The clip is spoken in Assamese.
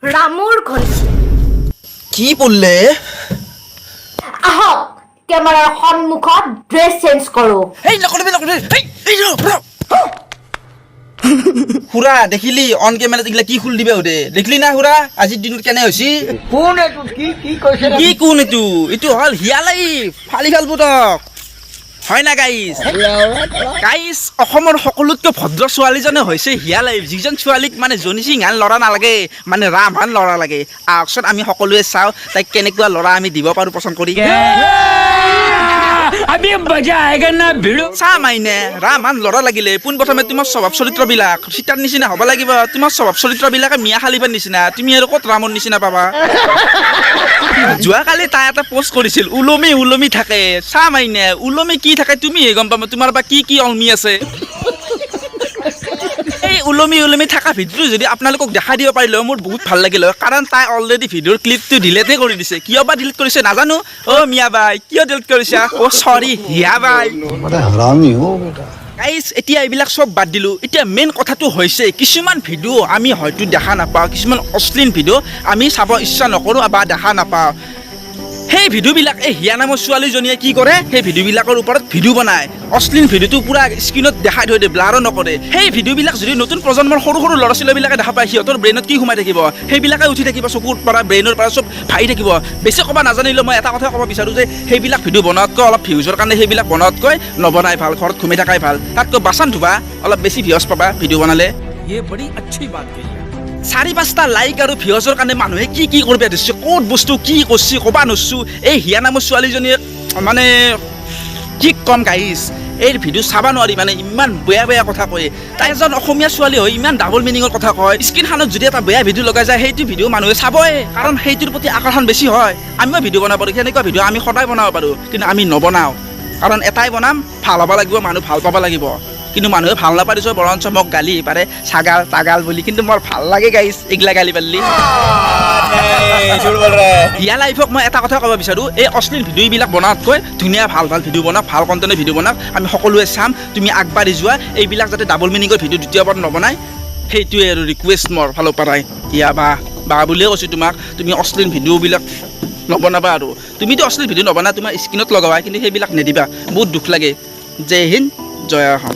ৰামুৰ ঘৈণী। কি বললে? আহক, কেমেৰাৰ সন্মুখত ড্ৰেছ চেঞ্জ কৰোঁ। এই, নকৰিবি, নকৰিবি। এই, এই, ৰ, ৰ। খুৰা, দেখিলি, অন কেমেৰাত এইগিলা কি খুল দিবা সোধে? দেখিলি না খুৰা, আজিৰ দিনত কেনে হৈছে? কোন এইটো? কি কি কৈছে? কি কোন এইটো? এইটো হ'ল হিয়ালাই ফালি ফালবো তক, হয় না গাইজ? গাইজ, অসমৰ সকলোতকৈ ভদ্ৰ ছোৱালীজনে হৈছে হিয়ালাই, যিজন ছোৱালীক মানে জনী সিংহান ল'ৰা নালাগে, মানে ৰামহান ল'ৰা লাগে। আহকচোন, আমি সকলোৱে চাওঁ তাইক কেনেকুৱা ল'ৰা আমি দিব পাৰোঁ পচন্দ কৰি। अभी मजा आएगा ना, भिड़ू। চা মাইনে, ৰামহান ল'ৰা লাগিলে পোনপ্ৰথমে তোমাৰ স্বভাৱ চৰিত্ৰবিলাক সীতাৰ নিচিনা হ'ব লাগিব। তোমাৰ স্বভাৱ চৰিত্ৰবিলাকে মিয়া খালিফাৰ নিচিনা, তুমি আৰু ক'ত ৰামৰ নিচিনা পাবা? যোৱাকালি তাই এটা পষ্ট কৰিছিল, ওলমি ওলমি থাকে। চা মাইনে, ওলমি কি থাকে তুমিহে গম পাবা, তোমাৰ বা কি কি ওলমি আছে। এই ওলমি ওলমি থকা ভিডিঅ'টো যদি আপোনালোকক দেখাই দিব পাৰিলেও মোৰ বহুত ভাল লাগিল হয়, কাৰণ তাই অলৰেডি ভিডিঅ'ৰ ক্লিপটো ডিলেটে কৰি দিছে। কিয় বা ডিলিট কৰিছে নাজানো। অ' মিয়া বাই, কিয় ডিলিট কৰিছা? অ' চৰি, হিয়া বাই। बड़ा हरामी हो बेटा। গাইজ, এতিয়া এইবিলাক চব বাদ দিলোঁ। এতিয়া মেইন কথাটো হৈছে, কিছুমান ভিডিঅ' আমি হয়তো দেখা নাপাওঁ, কিছুমান অশ্লীল ভিডিঅ' আমি চাব ইচ্ছা নকৰোঁ বা দেখা নাপাওঁ। সেই ভিডিঅ'বিলাক এই হিয়া নামৰ ছোৱালীজনীয়ে কি কৰে, সেই ভিডিঅ'বিলাকৰ ওপৰত ভিডিঅ' বনায়। অশ্লীল ভিডিঅ'টো পূৰা স্ক্ৰীণত দেখাই থৈ দিয়ে, ব্লাৰো নকৰে। সেই ভিডিঅ'বিলাক যদি নতুন প্ৰজন্মৰ সৰু সৰু ল'ৰা ছোৱালীবিলাকে দেখা পায়, সিহঁতৰ ব্ৰেইনত কি সোমাই থাকিব? সেইবিলাকে উঠি থাকিব, চকুৰ পৰা, ব্ৰেইনৰ পৰা চব ভাহি থাকিব। বেছি ক'ব নাজানিলেও মই এটা কথা ক'ব বিচাৰোঁ যে সেইবিলাক ভিডিঅ' বনোৱাতকৈ, অলপ ভিউজৰ কাৰণে সেইবিলাক বনোৱাতকৈ নবনাই ভাল, ঘৰত ঘুমি থকাই ভাল। তাতকৈ বাচন ধুবা, অলপ বেছি ভিউজ পাবা ভিডিঅ' বনালে। ये बड़ी अच्छी बात कही आप। চাৰি পাঁচটা লাইক আৰু ভিউজৰ কাৰণে মানুহে কি কি কৰিব ধৰিছে, ক'ত বস্তু কি কৰছি ক'বা নৰছোঁ। এই হিয়া নামৰ ছোৱালীজনীয়ে মানে কি ক'ম গাইজ, এই ভিডিঅ' চাব নোৱাৰি, মানে ইমান বেয়া বেয়া কথা কয়। তাই এজন অসমীয়া ছোৱালী হৈ ইমান ডাবল মিনিঙৰ কথা কয়। স্ক্ৰীণখনত যদি এটা বেয়া ভিডিঅ' লগাই যায়, সেইটো ভিডিঅ' মানুহে চাবই, কাৰণ সেইটোৰ প্ৰতি আকৰ্ষণ বেছি হয়। আমিও ভিডিঅ' বনাব পাৰোঁ, সেনেকুৱা ভিডিঅ' আমি সদায় বনাব পাৰোঁ, কিন্তু আমি নবনাওঁ। কাৰণ এটাই বনাম, ভাল হ'ব লাগিব, মানুহ ভাল পাব লাগিব। কিন্তু মানুহে ভাল নাপায় দিছোঁ, বৰঞ্চ মোক গালি পাৰে ছাগাল তাগাল বুলি। কিন্তু মোৰ ভাল লাগে গাইজ এইগিলা গালি পাৰিলি। হিয়া লাইফক মই এটা কথা ক'ব বিচাৰোঁ, এই অশ্লীল ভিডিঅ'বিলাক বনোৱাতকৈ ধুনীয়া ভাল ভাল ভিডিঅ' বনাওক, ভাল কণ্টেণ্টৰ ভিডিঅ' বনাওক, আমি সকলোৱে চাম। তুমি আগবাঢ়ি যোৱা। এইবিলাক যাতে ডাবল মিনিঙৰ ভিডিঅ' দ্বিতীয়বাৰ নবনায়, সেইটোৱে আৰু ৰিকুৱেষ্ট মোৰ ফালৰ পৰাই। হিয়া বা, বা বুলিয়ে কৈছোঁ তোমাক, তুমি অশ্লীল ভিডিঅ'বিলাক নবনাবা। আৰু তুমিতো অশ্লীল ভিডিঅ' নবনা, তোমাৰ স্ক্ৰীণত লগাবা, কিন্তু সেইবিলাক নিদিবা। বহুত দুখ লাগে। জয় হিন্দ, জয় অসম।